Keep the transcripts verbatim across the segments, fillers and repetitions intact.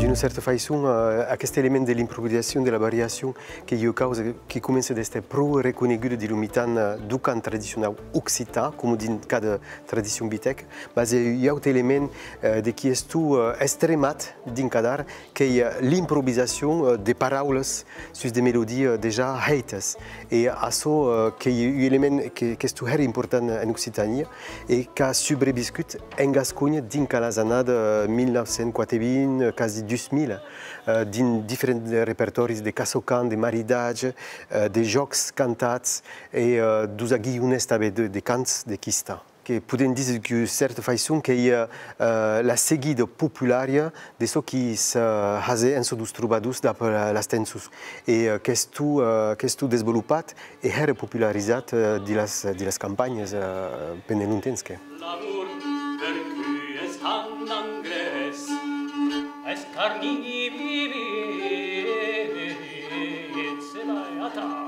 D'una cèrta faiçon, eh, aqueste element de l'improvisacion, de la variacion, qu'ei ua causa que comença d'èster pro reconeguda dins lo mitan, eh, deu cant tradicionau occitan, coma dins cada tradicion vitèca, mas i a un aute element, eh, de qui estó, eh, extremat dins cada art, qu'ei, eh, l'improvisacion, eh, de paraulas sus de melodias, eh, dejà hèitas. E açò, eh, qu'ei un element que, qu'estó hèra important en Occitània e qu'a subreviscut en Gasconha dinc a las annadas, eh, mila nau cents quate-vints, eh, quasi dus mila, eh, dins diferents repertòris de caça-cant, de maridatge, eh, de jòcs cantats e, eh, deus aguilhonets tanben de, de cants de quista. Que podem díser d'ua cèrta faiçon qu'ei, eh, la seguida populària de çò qui se hasè en çò deus trobadors dab, eh, las tençons. E, eh, qu'estó, eh, qu'estó desvolopat e hèra popularizat, eh, dins las, dins las campanhas, eh, pendent longtemps que. L'amor per tu es tan anglés, es carni vivi, se va a tal.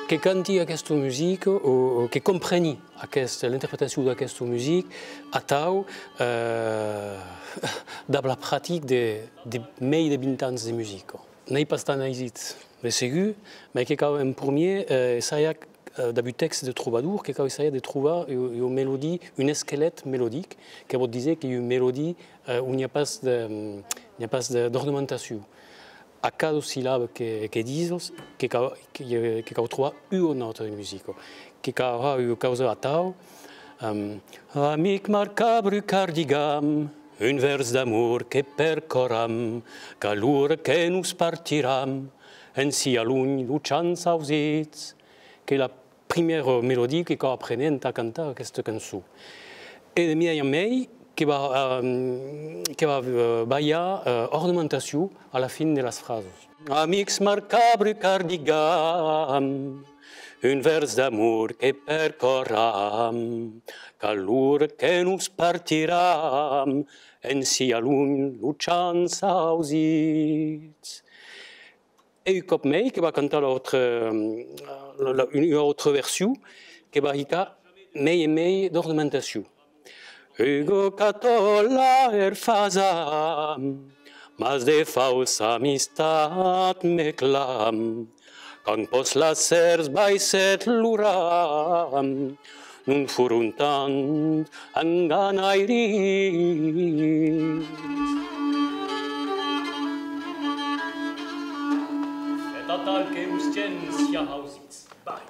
Que canti aquesta musica o, o que compreni aquesta, l'interpretacion d'aquesta musica atau, eh, dab la practica de, de mei de vint ans de musica. N'ei pas tan aisit, de segur, mai que cau en promier, eh, essajar, eh, dab un tèxt de trobador, que cau essajar de trobar ua, ua melodia, un esquelet melodic, que vòu díser qu'ei ua melodia, eh, on n'i a pas de, n'i a pas de, d'ornamentacion. A cada sillaba que, que dises, que cau, que, que cau trobar ua nòta de musica, que cau har ua causa atau, ehm, amic marcabru cardigam, un vèrs d'amor que percòram, qu'a l'ora que nos partiram, ensi a lunh lo chants ausits, que la primièra melodia que cau apréner entà cantar aquesta cançon. E de miei en mei, que va, ehm, que va, eh, balhar, eh, ornamentacion a la fin de las frasas. Amics marcabru cardigam, un vèrs d'amor que percòram, qu'a l'ora que nos partiram, ensi a lunh lo chants ausits. E un còp mei que va cantar l'autra, la, la, ua autra version que va hicar mei e mei d'ornamentacion. Hugo Catola er fasam, mas de faussa amistat me clam. Quand pòs las sers baissèt lo ram, non foron tant enganairis. Fèt atal que os gents sian ausits. Bye.